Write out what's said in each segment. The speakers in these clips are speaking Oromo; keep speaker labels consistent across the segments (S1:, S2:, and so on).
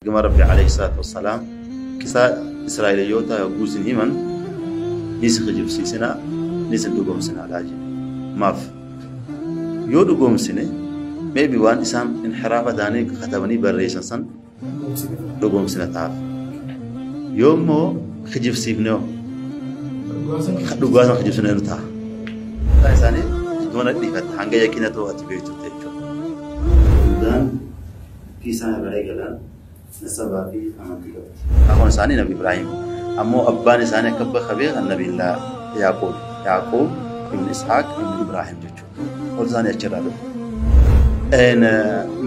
S1: Ergamaa Rabbii alayhi salaatu wassalaam qisaa Israa'eliyyootaa yogguu isin himan ni isin kijibsiisinaa ni isin dhugoomsinaadhaa jedhe. Maaf? Yoo dhugoomsine maybe waan isaan inhiraafa ta'anii katabanii barreessan san dhugoomsina ta'aaf. Yoo immoo kijibsiifne hoo dhugaa san kijibsine nu ta'a. Isaanii jidduma dhiifatte hanga yaqiina ta'u ati beektutti jechuudha. Hundaan Dubbii isaan irraa eegalan nasabaa fi amantii qabdi. Akkoon isaanii Nabi Ibraahim. Ammoo abbaan isaanii akka bakka beekan Nabiillaa Yaaquub. Yaaquub ibn Ishaaq ibn Ibraahim jechuudha. Ol isaanii achirraa dhufe.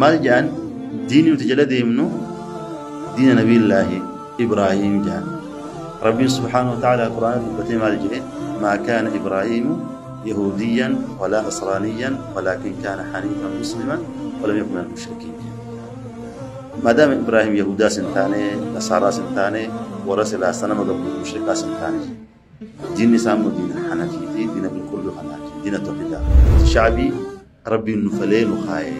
S1: Maal jedhan diinni nuti jala deemnu diina Nabiillaahi Ibraahim jedhan. Rabbiin subhaanahu wa ta'ala Qur'aana dubbatee maal jedhe maa kaana Ibraahiimu yahuudiyyan walaa nasraaniyyan walaakin kaana haniifan musliman walam yakun minal mushrikiin jedhe. Maadaama Ibraahim Yahudaas hin taane, Nasaaraas hin taane, warra silaa sanama gabbaru mushrikaas hin taane. Diinni isaa immoo diina Hanafiiti, diina qulqulluu kanaati, diina tawhiidaa. Shacbii Rabbiin nu falee nu kaaye.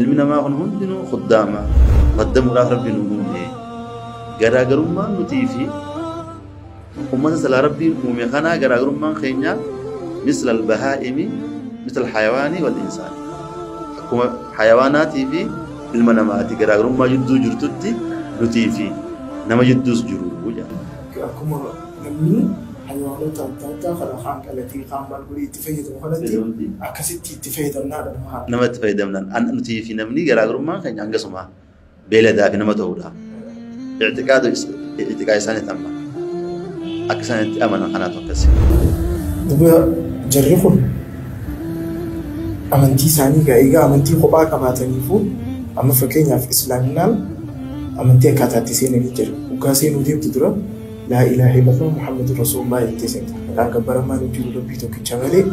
S1: Ilmi namaa kun hundinuu khuddaama, khaddamuudhaaf Rabbiin nu uume. Garaagarummaan nutii fi ummata silaa Rabbiin uume kanaa garaagarummaan keenya misla al-bahaa'imi misla al-hayawaani wal insaani. Akkuma hayawaanaatii fi ilma namaati garaagarummaa jidduu jirtutti nutii fi nama jidduus jiru jedha.
S2: Akkuma namni hayawaanota adda addaa kana kaan qalatee kaan maal godhee itti fayyadamu kanatti akkasitti itti fayyadamnaadha nama haala.
S1: Nama itti fayyadamnaan nutii fi namni garaagarummaan keenya hangasuma beeladaa fi nama ta'uudha. I'tiqaadu i'tiqaa isaanii amma akka isaan itti amanan kanaatu akkasi.
S2: Duba jarri kun amantii isaanii egaa egaa amantii kophaa qabaataniifu amma fakkeenyaaf islaaminaan amantii akkaataa itti seenanii jira. Hoggaa seenuu deemtu dura laa ilaaha illallah Muhammadu Rasuulullah jettee seenta. Maqaan gabbaramaan hin jiru Rabbii tokkicha malee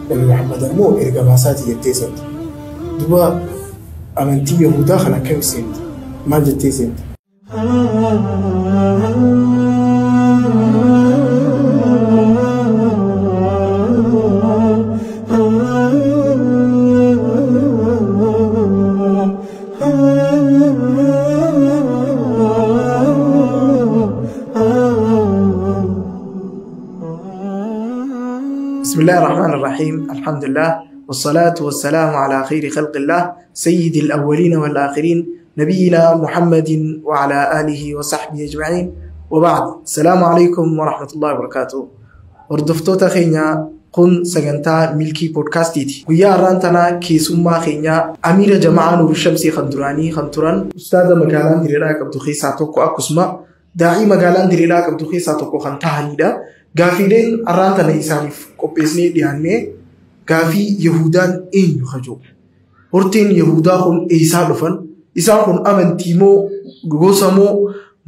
S2: Nabi Muhammad ammoo ergamaa isaati jettee seenta. Duba amantii Yahudaa kana akkami seenta? Maal jettee seenta? بسم الله الرحمن الرحيم الحمد لله والصلاة والسلام على خير خلق الله سيد الأولين والآخرين نبينا محمد وعلى آله وصحبه أجمعين وبعد السلام عليكم ورحمة الله وبركاته Hordoftoota keenya kun sagantaa Milkii Poodkaastiiti. Guyyaa har'aan tanaa keessummaa keenya Amiira Jama'aa Nuur Shamsii kan duraanii kan turan ustaaza magaalaan Direedhaa qabdu keessaa tokko akkasuma daa'ii magaalaan Direedhaa qabdu keessaa tokko kan tahanidha. Gaafiileen har'aan tana isaaniif qopheessinee dhiyaannee gaafii Yahudaan eenyu kajoo Horteen Yahudaa kun eessaa dhufan? Isaan kun amantii moo gosa moo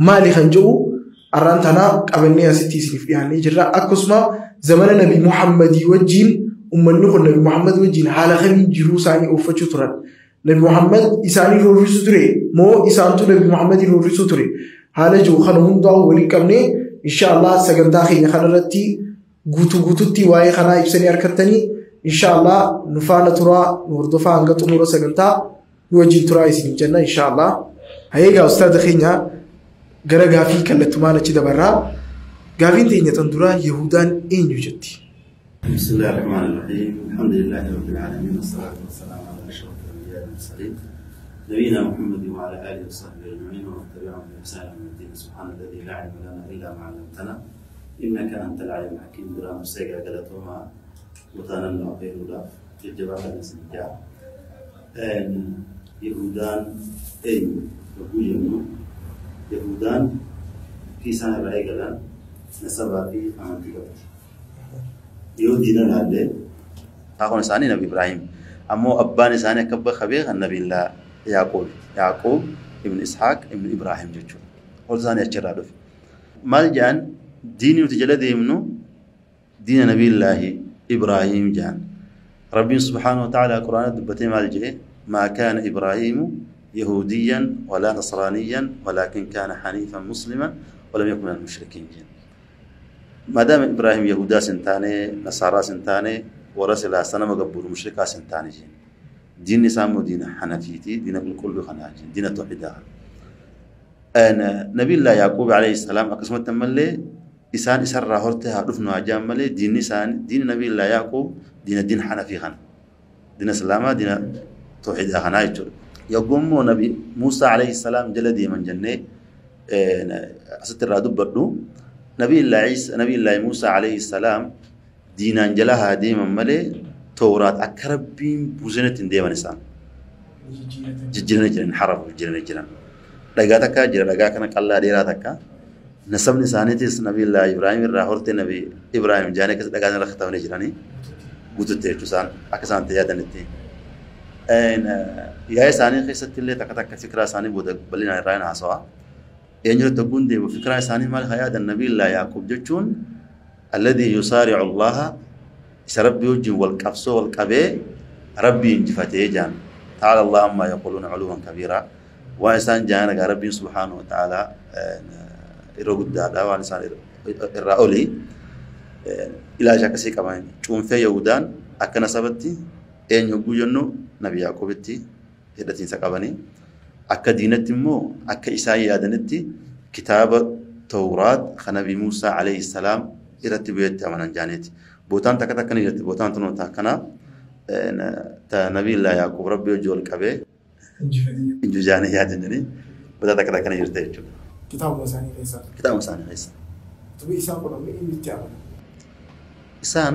S2: maali kan jedhu har'aan tana qabannee asitti isiniif dhiyaannee jirra. Akkasuma zamana Nabi Muhammadii wajjin ummanni kun Nabi Muhammad wajjin haala kamiin jiruu isaanii ooffachuu turan? Nabi Muhammad isaanii roorrisuu ture moo isaantu Nabi Muhammadii roorrisuu ture? Haala jiru kana hundaa waliin qabnee insha Allah sagantaa keenya kanarratti guutuu guututti waa'ee kanaa ibsanii harkattanii insha Allah nu faana turaa nu hordofaa hanga xumura sagantaa nu wajjin turaa isin jenna insha Allah. Hayeegaa ustaaza keenya gara gaafii kallattumaan achi dabarraa. Gaafiin teenya tan duraa Yahudaan eenyu jetti?
S1: بسم الله الرحمن الرحيم الحمد لله رب العالمين والصلاة والسلام على أشرف الأنبياء والمرسلين نبينا محمد وعلى آله وصحبه أجمعين ومن تبعهم بإحسان إلى يوم الدين سبحان الذي لا علم لنا إلا ما علمتنا إنك أنت العليم الحكيم درا مسيقى قالتهما وتانا نعطيه ججبا نسمجا يهودان أي يهودان يهودان في سنة رأيقلان نسبة في أمانتي Yoo diina laalle akkoon isaanii Nabi Ibraahim. Ammoo abbaan isaanii akka bakka beekan Nabiillaa Yaaqoob. Yaaqoob ibn Ishaaq ibn Ibraahim jechuudha. Ol isaanii achirraa dhufe. Maal jedhan diinni nuti jala deemnu diina Nabiillaahi Ibraahim jedhan. Rabbiin subhaanahu wa ta'ala Qur'aana dubbatee maal jedhe maa kaana Ibraahiimu yahuudiyyan walaa nasraaniyyan walaakin kaana haniifan musliman walam yakun minal mushrikiin jedhe. Maadaama Ibraahim Yahudaas hin taane, Nasaaraas hin taane, warra silaa sanama gabbaru mushrikaas hin taane jeen. Diinni isaa immoo diina Hanafiiti, diina qulqulluu kanaa jeen, diina tawhiidaa kana. Nabiillaa Yaaqub alayhi salaam akkasumatti ammallee isaan isarraa hortee haa dhufnu haa jaan malee diinni isaanii diinni Nabiillaa Yaaqub diina diin Hanafii kana. Diina Islaamaa diina tawxiidaa kanaa jechuudha. Yogguu immoo Nabi Muusaa alayhi salaam jala deeman jennee asitti irraa dubbadhu Nabiillaa Iisa Nabiillaa Muusaa alayhi salaam diinaan jala haa deeman malee Tawraat akka Rabbiin buusenetti hin deeman isaan. Jijjiiranii jiran harafu jijjiiranii jiran. Dhagaa takka jira dhagaa kana qallaa dheeraa takka. Nasabni isaaniitis Nabiillaa Ibraahim irraa hortee Nabi Ibraahim jaanii akkasii dhagaa irra katabanii jiranii guututti jechuu isaan akka isaan itti yaadanitti. Yaa'ii isaanii keessatti illee takka takka fikiraa isaanii booda bal'inaan irraa hin haasawa. Eenyurratti hogguun deemu fikiraa isaanii maal haa yaadan Nabiillaa Yaaqub jechuun alladhii yusaari'u Allaha isa Rabbii wajjin wal qabsoo wal qabee Rabbii injifatee jaan. Ta'ala Allah ammaa yaquluuna culuwan kabiiraa. Waan isaan jaan egaa Rabbiin subhaanahu wa ta'ala yeroo guddaadha waan isaan irraa olii ilaalcha akkasii qaban. Cuunfee Yahudaan akka nasabatti eenyu hogguu jennu Nabi Yaaqubitti hidhatiinsa qabanii akka diinatti immoo akka isaan yaadanitti kitaaba Tawraat kan Nabi Muusaa alayhi salaam irratti bu'etti amanan jaaniiti. Bootaan takka takka ni jirti. Bootaan tun akkana ta Nabiillaa Yaaqub Rabbi wajji wal qabee inju jaanii yaadan jedhanii bootaa takka takka ni jirti jechuudha.
S2: Kitaabuma isaanii keessaa.
S1: Kitaabuma isaanii keessa.
S2: Tubii isaan kun amma eenyutti amanan?
S1: Isaan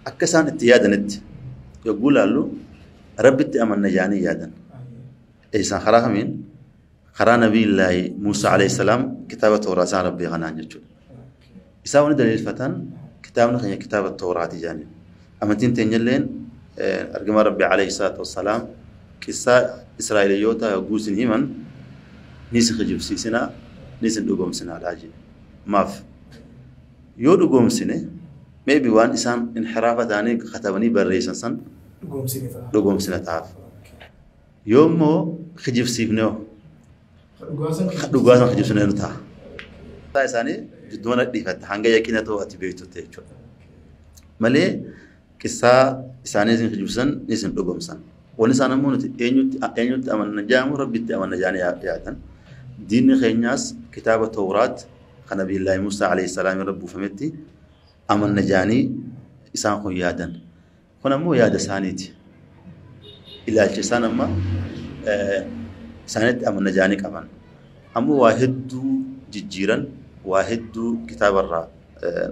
S1: akka isaan itti yaadanitti yogguu laallu Rabbitti amanna jaanii yaadan. Isaan karaa kamiin? Karaa Nabiillaahi Muusaa alayhi salaam kitaaba Tooraa isaan Rabbii kanaan jechuudha. Isaan wani daliilfatan kitaabni keenya kitaaba Tooraati jaaniin. Amantiin teenyalleen ergamaa Rabbii alayhi salaatu wassalaam qissaa Israa'eliyyootaa yogguu isin himan ni isin kijibsiisinaa ni isin dhugoomsinaadhaa jedhe. Maaf? Yoo dhugoomsine maybe waan isaan inhiraafa ta'anii katabanii barreessan san dhugoomsine ta'aaf. Yoo immoo kijibsiifne hoo? Dhugaa san kijibsine nu ta'a. Isaanii jidduma dhiifatta hanga yaqiina ta'u ati beektutti jechuudha. Malee qissaa isaanii isin kijibsan ni isin dhugoomsan. Wanni isaan ammoo nuti eenyutti eenyutti amanna jaamu Rabbitti amanna jaanii yaatan. Diinni keenyaas kitaaba Tawraat kan Nabiyyillaahi Muusaa alayhi salaam irra buufametti amanna jaanii isaan kun yaadan. Kun ammoo yaada isaaniiti. Ilaalcha isaan amma isaanitti amanna jaanii qaban. Ammoo waa hedduu jijjiiran, waa hedduu kitaabarraa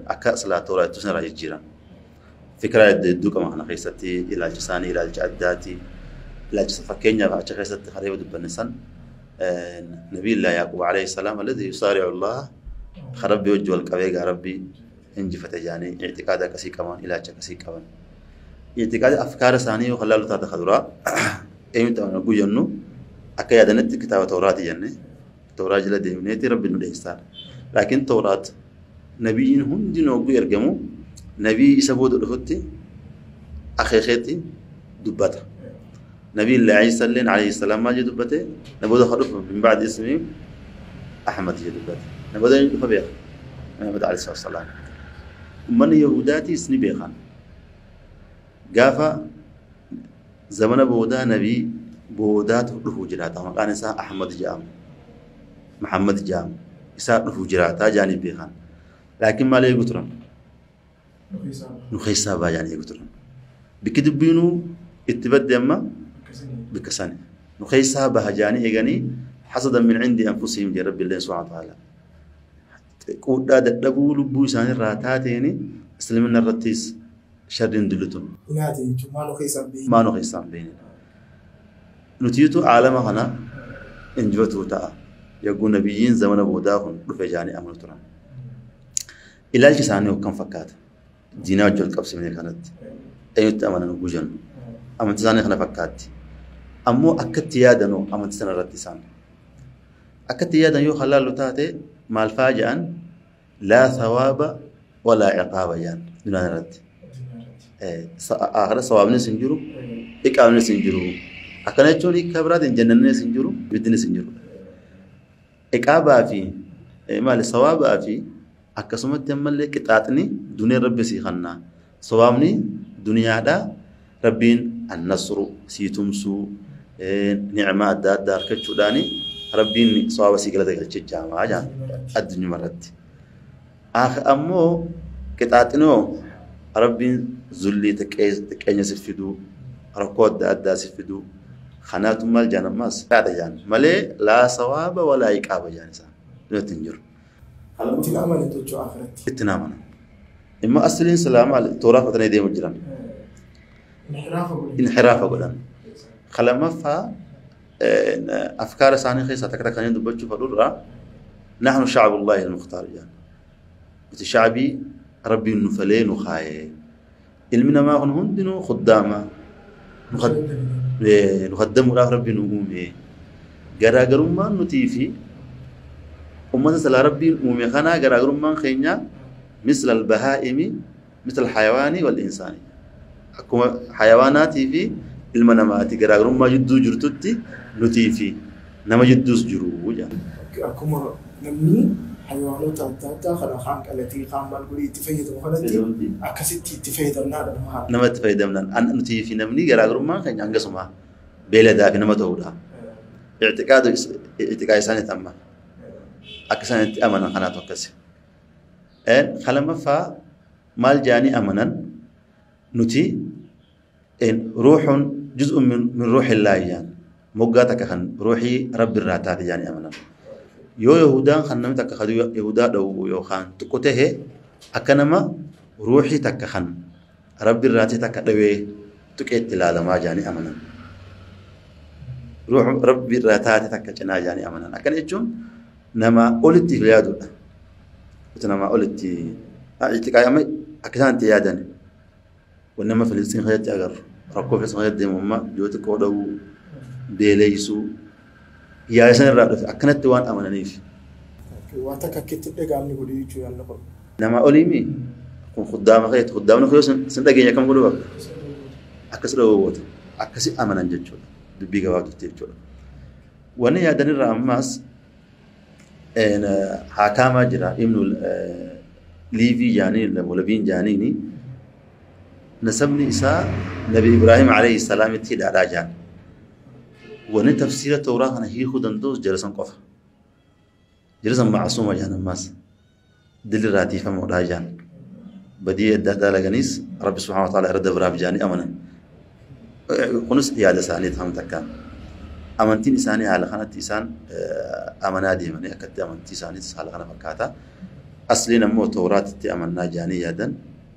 S1: akka silaa Tawraattuu sanarraa jijjiiran. Fikiraa hedduu qaba kana keessatti ilaalcha isaanii ilaalcha addaati. Ilaalcha fakkeenyaaf achi keessatti kareeba dubbanne san Nabiyyillaa Yaaqub alayhi salaam alladhi yusaari'u Allaha ka Rabbii wajji wal qabee gaa Rabbii injifate jaanii i'tiqaada akkasii qaban ilaalcha akkasii qaban. I'tiqaada afkaara isaanii yoo laallu taate ka duraa eenyutti amanna hogguu jennu akka yaadanitti kitaaba Tawraati jenne Tawraa jala deemneeti Rabbi nu dheessaadha. Laakiin Tawraat nabiyyiin hundinuu hogguu ergamu nabii isa booda dhufutti akeekeetti dubbata. Nabiyyillaa Iisa illeen alayhi salaam maal jedhe dubbate na booda ka dhufu min ba'di ismi Ahmad jedhe dubbate. Na booda eenyu dhufa beeka? Muhammad alayhi salaam. Ummanni Yahudaatiis ni beekan. Gaafa zamana boodaa nabii boodaatu dhufuu jiraata. Maqaan isaa Ahmad jedhama. Muhammad jedhama. Isaa dhufuu jiraata jaanii beekan. Laakiin maal eegu turan? Nu keessaa baa jaanii eegu turan. Bikki dubbiinuu itti badde amma bikka sani. Nu keessaa baha jaanii eeganii hasadan min cindi anfusihim jedhe Rabbi illeen subhaanahu wa ta'ala. Quudhaa dadhabuu lubbuu isaanii irraa taateeni islamina irrattis sharriin dullitun.
S2: Nyaate jechuun maa nu keessaa hin beekne.
S1: Maa nu keessaa hin beekne. Nutiitu aalama kana injifatuu ta'a. Yogguu nabiyyiin zamana boodaa kun dhufe jaanii amanu turan. Ilaalchi isaanii akkam fakkaata? Diinaa wajji wal qabsiifnee kanatti. Eenyutti amanan hogguu jennu. Amantii isaanii kana fakkaatti. Ammoo akkatti yaadanoo amantii sana irratti isaan. Akkatti yaadan yoo halaallu taate maal fa'aa jedhan laa thawaaba walaa iqaaba jedhan duniyaan irratti. Aakhira sawaabnis hin jiru, iqaabnis hin jiru. Akkana jechuun hiika biraatiin jannannis hin jiru, ibiddinis hin jiru. Iqaabaa fi maali sawaabaa fi akkasumatti ammallee qixaaxni duniyaan rabbi sii kannaa. Sawaabni duniyaadhaa Rabbiin annasru sii tumsuu ni'maa adda addaa argachuudhaani Rabbiin sawaaba sii galata galchee jaamaa jaan addunyaa irratti. Ammoo qixaaxinoo Rabbiin zullii xiqqeenya si fiduu rakkoo adda addaa si fiduu kanaatu maal jaan ammaas qaada jaan malee laa sawaaba walaa iqaaba jaan isaan nuti hin jiru.
S2: Itti amanan jechuudha akhiratti.
S1: Itti amanan. Immoo asliin silaa maal tooraa fudhatanii deemu jiran. Inxiraafa godhan. Kalamaffaa afkaara isaanii keessaa takka takkanii dubbachuu fedhurraa nahnu shacbullaahi almukhtaar jaan. Nuti shacbii Rabbiin nu falee nu kaayee. Ilmi namaa kun hundinuu khuddaama. Nu khaddamuudhaaf Rabbi nu uume. Garaagarummaan nutii fi ummata silaa Rabbiin uume kanaa garaagarummaan keenya misla albahaa'imi misla alxayawaani wal insaani. Akkuma xayawaanaatii fi ilma namaati garaagarummaa jidduu jirtutti nutii fi nama jidduus jiru jedha.
S2: Akkuma namni hayawaanota adda addaa kana kaan qalatee kaan maal godhee itti fayyadamu kanatti akkasitti itti fayyadamnaadha nama.
S1: Nama itti fayyadamnaan nutii fi namni garaagarummaan keenya hangasuma beeladaa fi nama ta'uudha. Ictiqaadu ictiqaa isaaniiti amma. Akka isaanitti amanan kanaatu akkasi. Kalamaffaa maal jaanii amanan nuti ruuxun juz'un min ruuxillaahi jaan moggaa takka kan ruuxii rabbi irraa taate jaanii amanan. Yoo Yahudaan kan namni takka kan Yahudaa dhowwu yookaan xiqqoo tahe akka nama ruuxii takka kan rabbi irraa takka dhawee tuqeetti ilaalamaa jaanii amanan. Ruux rabbi irraa taate takka cinaa jaanii amanan. Akkana jechuun nama olitti yaaduudha. Nama olitti ictiqaa amma akka isaan itti yaadan. Wanni amma Filistiin keessatti agarru rakkoo Filistiin keessatti deemu amma yoo xiqqoo dhawuu beeleessuu yaada san irraa dhufe akkanatti waan amananiif.
S2: Waan takka akkitti dhagaamni godhe jechuu yaadna kun.
S1: Nama oliimi kun khuddaama keetti khuddaamni kun yoo sin dhageenya akkam godhuu qabda. Akkas dhawwata akkasi amanan jechuudha dubbii gabaabdutti jechuudha. Wanni yaadan irraa ammaas haakaamaa jira ibnu liivii jaanii labiin jaaniini nasabni isaa nabi Ibraahim alayhi salaamitti hidhaadhaa jaan. Wanni tafsiira tooraa kana hiikuu danda'us jara san qofa. Jara san macsuuma jaan ammaas dilirraa tiifamuudhaa jaan. Badii adda addaa laganiis Rabbi subhaanahu wa ta'ala irra dabraaf jaanii amanan. Kunis yaada isaanii ta'an takkaan. Amantiin isaanii haala kanatti isaan amanaa deemanii akkatti amantii isaaniitis haala kana fakkaata. Asliin ammoo tooraatitti amannaa jaanii yaadan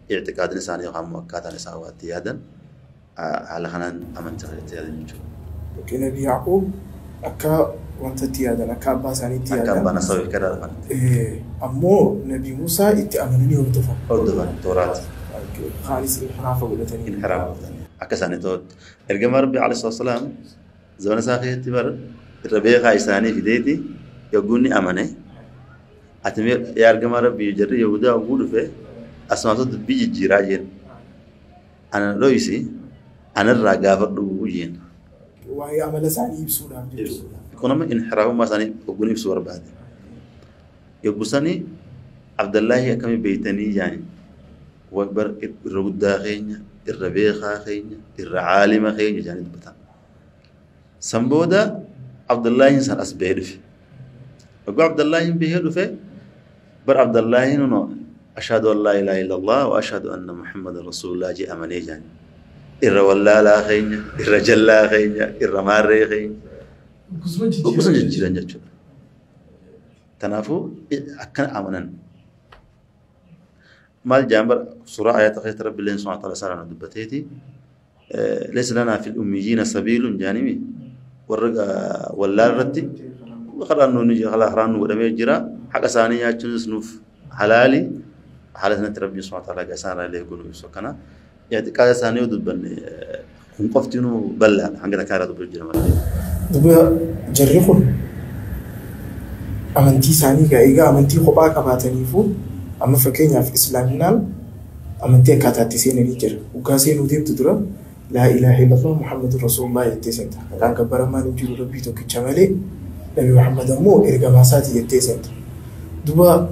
S1: ictiqaadin isaanii yookaan ammoo akkaataan isaan waatti yaadan haala kanaan amantii irratti yaadan jechuudha.
S2: Nabi Yaaqoob akka wanta itti yaadan akka abbaa isaaniitti yaadan.
S1: Akka abbaa nasaba karaa dhufan.
S2: Ammoo Nabi Musaa itti amananii hordofan.
S1: Hordofan tooraati.
S2: Kaanis inxiraafa godhatanii.
S1: Inxiraafa godhatanii. Akka isaanii ta'utti. Ergamaa Rabbi alayhi salaatu wasalaam zamana isaa keessatti bar irra beekaa isaanii fideeti yogguu inni amane ati yaa ergamaa Rabbi jarri Yahudaa yogguu dhufe asumaatu dubbii jijjiiraa jeen. Ana dhoysi anarraa gaafadhu jeen.
S2: Waa'ee amala isaanii ibsuudhaaf jechuudha.
S1: Kun amma inxiraafummaa isaanii ogguun ibsuu barbaade. Yogguu sanii Abdallaahi akkamii beeytanii jaani bar irra guddaa keenya irra beekaa keenya irra caalima keenya jaanii dubbatan. San booda Abdallaahiin san as bahee dhufe. Yogguu Abdallaahiin bahee dhufe bar Abdallaahiin unoo ashhadu an laa ilaaha illallah wa ashhadu anna Muhammadan rasuulullah jee amanee jaani. Irra wallaalaa keenya, irra jallaa keenya, irra maarree keenya. Gosa jijjiiran jechuudha. Kanaafuu akkana amanan. Maal jaan bar suuraa ayata keessatti Rabbi illee subhaanahu wa ta'ala isaarraa dubbateeti. Laysa lanaa fil ummiyyiina sabiilun jaanimi warra wallaal irratti karaan nuuni karaan nu godhamee jira. Haqa isaanii nyaachuunis nuuf halaali. Haala sanatti Rabbiin subhaanahu wa ta'ala isaarraa illee godhu ibsu akkana. Ictiqaada isaanii yoo dubbanne kun qoftinuu bal'aadha hanga takkaa irraa dubbachuu jira malee.
S2: Duba jarri kun amantii isaanii egaa amantii kophaa qabaataniifu amma fakkeenyaaf islaaminaan amantii akkaataa itti seenanii jira. Waggaa seenuu deemtu dura laa ilaaha illallah Muhammadur Rasuulullah jettee seenta. Maqaan gabbaramaan hin jiru Rabbii tokkicha malee Nabi Muhammad ammoo ergamaa isaati jettee seenta. Duba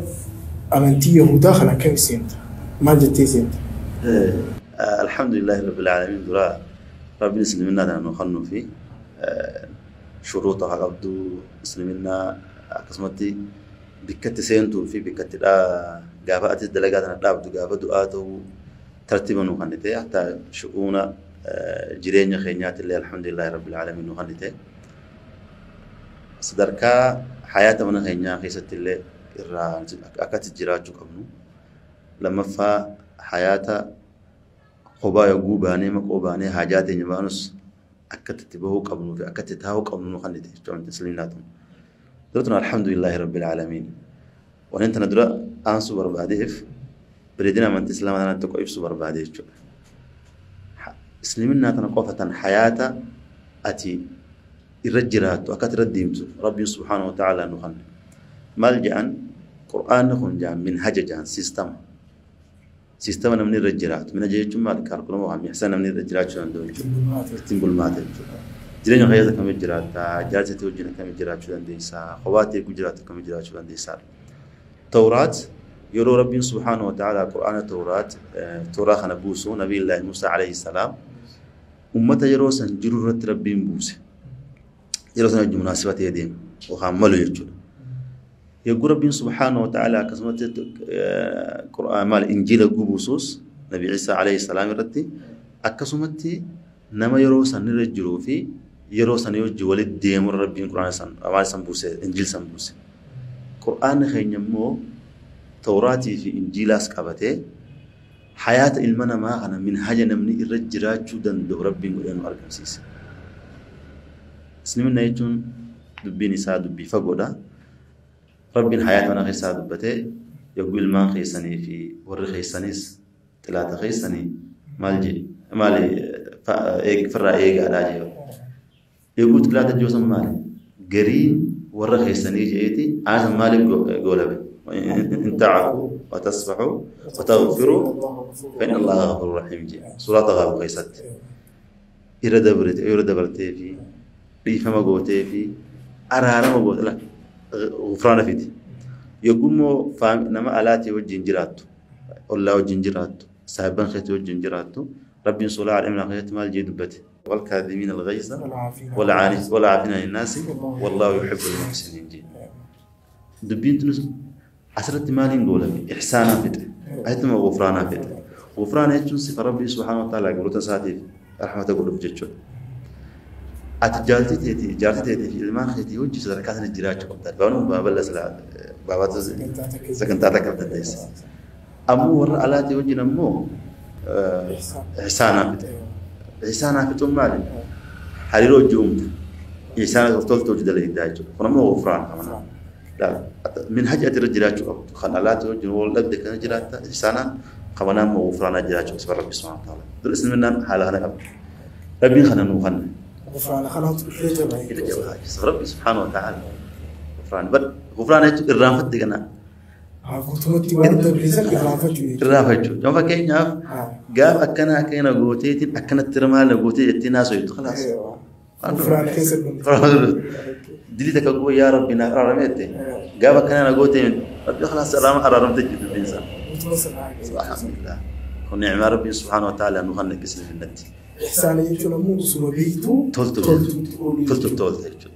S2: amantii Yahudaa kana akkami seenta? Maal jettee seenta?
S1: Alhamdulillahi Rabbil Aalamiin dura Rabbiin islaminaa tana nu kennuu fi Shuruuta haa qabdu isliminnaa akkasumatti bikkatti seentuu fi bikkatti gaafa atis dalagaa tana dhaabdu gaafa du'aa ta'uu tartiiba nuu kennite hatta shu'uuna jireenya keenyaatti illee alhamdulillahi rabbil aalamiin nuu kennite. Sadarkaa hayaata mana keenyaa keessatti illee irraa akkatti jiraachuu qabnu. Lammaffaa hayaata kophaa yogguu baanee maqoo baanee haajaa teenya baanus akkatti itti bahuu qabnuu fi akkatti taa'uu qabnu nu kennite jechuudha isliminnaa tun. Dura tun alhamdulillahi rabbil aalamiin. Waan tana dura aansuu barbaadeef bareedina amantii islaamaa tanatti tokko ibsuu barbaade jechuudha. Isliminnaa tana qofa tan hayaata ati irra jiraattu akkatti irra deemtu Rabbiin subhaanahu wa ta'ala nu kenne. Maal jedhan Qur'aanni kun jedhan minhaja jedhan siistama. Siistama namni irra jiraatu. Minhaja jechuun maal kaalkulama waan mi'asa namni irra jiraachuu danda'u jechuudha. Ittiin bulmaata jechuudha. Jireenya keessa akkamitti jiraatta? Jaarsa ta'e wajjin akkamitti jiraachuu dandeessa? Kophaa ta'e jiraatu akkamitti jiraachuu dandeessa? Tawraat yeroo Rabbiin subhaanahu wa ta'ala Qur'aana Tawraat Tooraa kana buusu Nabiyyillaahi Muusaa alayhi salaam ummata yeroo san jiru irratti Rabbiin buuse. Yeroo san wajjin munaasiba ta'ee deema yookaan malu jechuudha. Yogguu Rabbiin subhaanahu wa ta'ala akkasumatti Qur'aan maal Injiila gubuusus Nabi Ciisaa alayhi salaam irratti akkasumatti nama yeroo san irra jiruu fi yeroo san wajjin walitti deemu Rabbiin Qur'aana san maal san buuse Injiil san buuse. Qur'aanni keenya immoo Tawraatii fi Injiilaas qabatee hayaata ilma namaa kana minhaja namni irra jiraachuu danda'u Rabbiin godhee nu argamsiise. Isliminnaa jechuun dubbiin isaa dubbii fagoodha. Rabbiin hayaata mana keessaa dubbatee yogguu ilmaan keessanii fi warri keessanis xilaata keessanii maal jedhe maali firraa eegaadhaa jedhe. Yogguu xilaata joosan maali? Gariin warra keessanii jedheeti aansan maaliif goolabe? إن تعفوا وتصفحوا وتغفروا فإن الله غفور رحيم. سورة غافر قيست إرى دبرتي في ريفما قوتي في أرارما قوتي لا غفران فيتي يقوموا نما آلاتي وجين جراتو الله وجين جراتو صاحبان خيتي وجين جراتو ربي صلى على الأمن خيتي مال جيد بتي والكاظمين الغيظ والعافين عن الناس والله يحب المحسنين. جي دبين تنس عسرت مالين قولك إحسانا فيته أهتم غفرانا فيته غفرانا يجون صفة ربي سبحانه وتعالى قولوا تساتي رحمة قولوا بجتشو أتجالتي تيتي جارتي تيتي في المان خيتي وجه سركات الجراج قبضة بانو بابا سلا بابا سكنت تعتك بديس أمو ور على وجه نمو إحسانا فيته إحسانا فيته مالي حريرو جومت إحسانا تولت وجد له دايجو فنمو غفران كمان لا من هجأة الرجالات خلالات وجه ولد كان جرات إحسانا قوانا وغفرانا جرات سبحان ربي سبحانه وتعالى دول اسم منا حالنا ربي خلنا نوخنا
S2: غفرانا خلاص
S1: إلى ربي سبحانه وتعالى غفران بل غفران الرافت دقنا الرافت جو فكين قاب أكنا أكنا قوتي أكنا الترمال قوتي التناس خلاص
S2: غفران كسب
S1: دليتك أقول يا ربي أرميته قابك أنا قلت ربي خلاص أرمت جد الإنسان سبحان الله ونعم ربي سبحانه وتعالى أنه خلنا كسر في النت
S2: إحسان يجون مو سمبيتو
S1: تولت تولت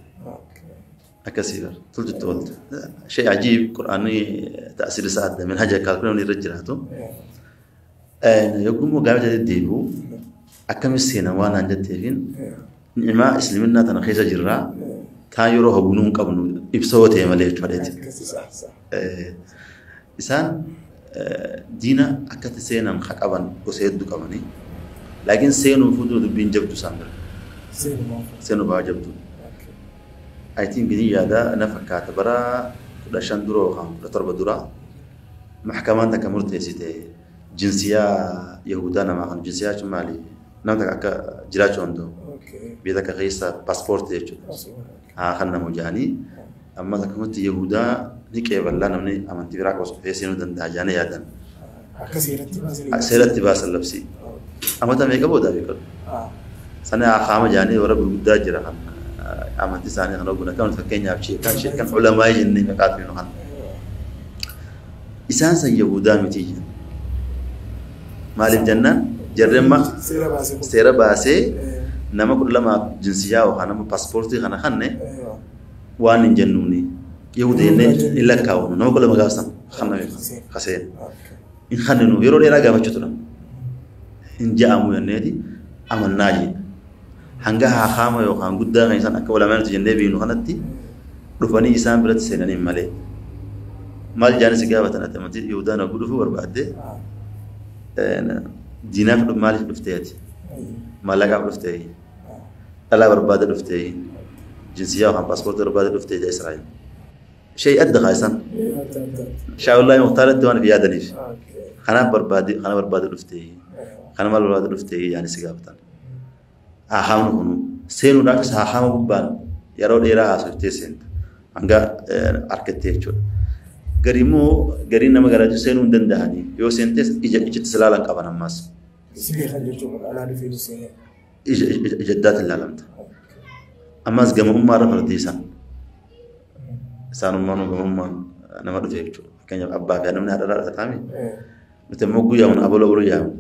S1: أكثر تولت تولت شيء عجيب قرآني تأثير ساعات من حاجة كالكولون يرجعته يقوموا قامت الديبو أكمل السنة وأنا عند التلفين نعمة إسلامنا تنخيس جرا كان يروح بنون قبل إبصوته مليت فريت إنسان دينا أكثر سينا مخك أبان وسيد كماني لكن سينو فودو دبين جبتو سامر سينو باجبتو I think بني هذا أنا فكرت برا لشان درو خام لتربة درا محكمة تكمرت سيته جنسية يهودانا ما خن جنسية شمالي نعم تك جراش عنده بيتك غيسة باسبورت يجو خلنا مجاني أما تكمرت يهودا نيكي والله نمني أمانتي براك وصف سينو دن داجاني يادن سيرت باس اللبسي أما تميك أبو دابي كل سنة خامة جاني ورا بودا جرا خم أمانتي ساني خلنا بنا كان فكين يابشي كان شيء كان علماء جنني مقاتلين خن إنسان سن يهودا متيجي مال الجنة جرم سيرة باسي Nama 12 jinsiyaa yookaan nama paaspoortii kana kanne waan hin jennuuni. Yahuda jennee hin lakkaa'u. Nama 12 gaafsan kanname kaseen. Hin kanninu yeroo dheeraa gaafachuu turan. Hin ja'amu jenneeti amannaa jedha. Hanga haakaama yookaan guddaa kan isaan akka ulamaa jennee beeknu kanatti dhufanii isaan biratti seenanii malee. Maal jaanis gaafatan ati amantii Yahudaan hogguu dhufuu barbaadde diinaaf maaliif dhuftee ati? Maallaqaaf dhuftee? Dhalaa barbaada dhuftee? Jinsiyaa yookaan paaspoortii barbaada dhuftee jaa Israa'el. Shayii adda kaasan. Shaa'ullaahi Muhtaaratti waan yaadaniif. Kanaaf barbaade kana barbaada dhuftee? Kana maal barbaada dhuftee jaanis gaafatan. Haakaamni kun seenuudhaafis haakaama gubbaan yeroo dheeraa haasoftee seenta. Hanga harkattee jechuudha. Gari immoo gariin nama garaachuu seenuu hin danda'anii yoo seentes ija ijatti silaalan qaban ammas. Ija addaatiin ilaalamta. Ammas gamummaa irra fardiisan. Isaanummaan gamummaan nama dhufe jechuudha. Fakkeenyaaf abbaa fi namni haadha irraa dhalataami. Nuti immoo guyyaa kun abaloo abaloo yaamu.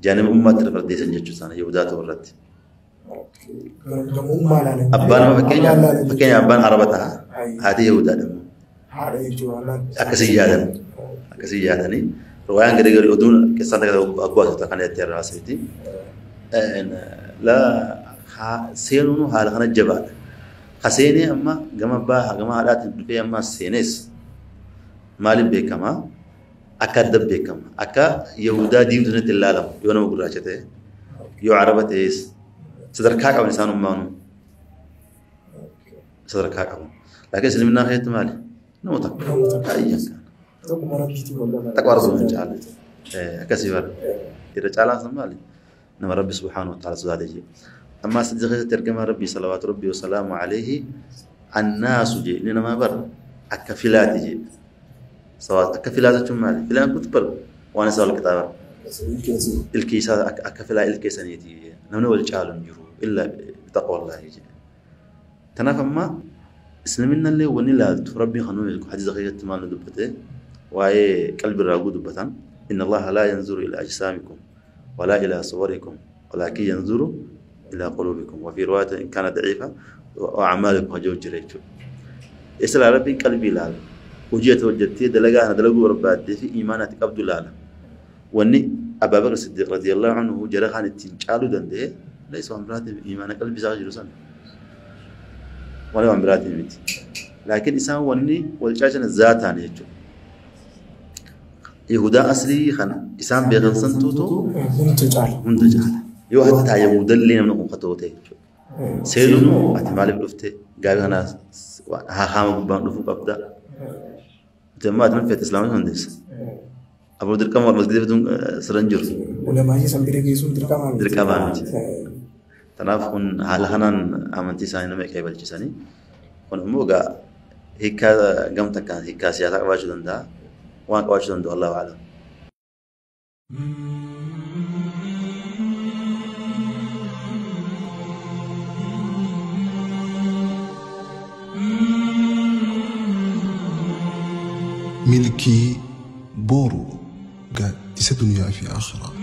S1: Jaanima ummaatti irra fardiisan jechuudha isaan Yihudaa ta'uu irratti. Abbaan nama fakkeenyaaf abbaan Araba ta'a. Haati Yihudaadha immoo. Akkasii yaadan. Akkasii yaadanii. Riwaayaan gadi gadi oduun keessaan takka abbaa kan itti irraa seeti. Seenuun haala kana jabaadha. Ka seenee amma gama abbaa gama haadhaatiin dhufee amma seenes maaliif beekama? Akka adda beekama. Akka Yihudaa diimtuu ilaalamu yoo nama gurraacha ta'e yoo Araba ta'es sadarkaa qaban isaan ummaanu sadarkaa qaban. Laakiin islaminaa keessatti maali? Nama takka. Ayyan kana. Taqwa rabbi caala. Akkasii bara. Irra caalaan sun maali? Nama Rabbi subhaanahu wa ta'ala sodaate jee. Amma sadii keessatti ergamaa Rabbi salawaatu Rabbi wa salaamu alayhi annaasu jee inni namaa bara akka filaati jee. Akka filaa jechuun maali? Filaan kun bara waan isaa wal qixaa bara. Ilkii isaa akka filaa ilkeessaniiti. Namni wal caalu hin jiru illaa bitaqwallaahi jee. Kanaaf amma islaminallee wanni ilaaltu Rabbiin kan nuyi hadiisa keessatti maal nu dubbate waa'ee qalbi irraa guu dubbatan inna Allaha laa yanzuru ilaa ajsaamikum walaa ilaa suwarikum walaakin yanzuru ilaa quluubikum wa fi riwaayatin in kaana daciifa wa acmaalikum hajoo jira jechuudha. Isa Rabbiin qalbii ilaala. Hojii ati hojjettee dalagaa kana dalaguu barbaaddee fi imaana ati qabdu ilaala. Wanni Abaa Bakr Siddiq radiyallahu anhu jara kan ittiin caaluu danda'e laysa waan biraatiin imaana qalbii isaa jiru sana. Wala waan biraatiin miti. Laakiin isaan wanni wal caalchan zaataan jechuudha. Yihudaa aslii kana isaan beekan santuutu hunda caala. Yoo hattaa Yahudallee namni kun katoo ta'e jechuudha. Seenuun ati maaliif dhufte gaabii kana haakaama gubbaan dhufuu qabda. Ati ammaa ati feete islaamii hundeessa. Aboo dirqama masgida fiduun sirra hin jiru.
S2: Ulamaayii san bira geessuun dirqama miti.
S1: Dirqama miti. Kanaaf kun haala kanaan amantii isaanii nama eegalchisanii kun immoo egaa hiikkaa gam takkaan hiikkaa siyaasaa qabaachuu danda'a. Waan qabaachuu danda'u Allahu a'lam.
S3: Milkii boru gaaddisa duniyaa fi akhiraa.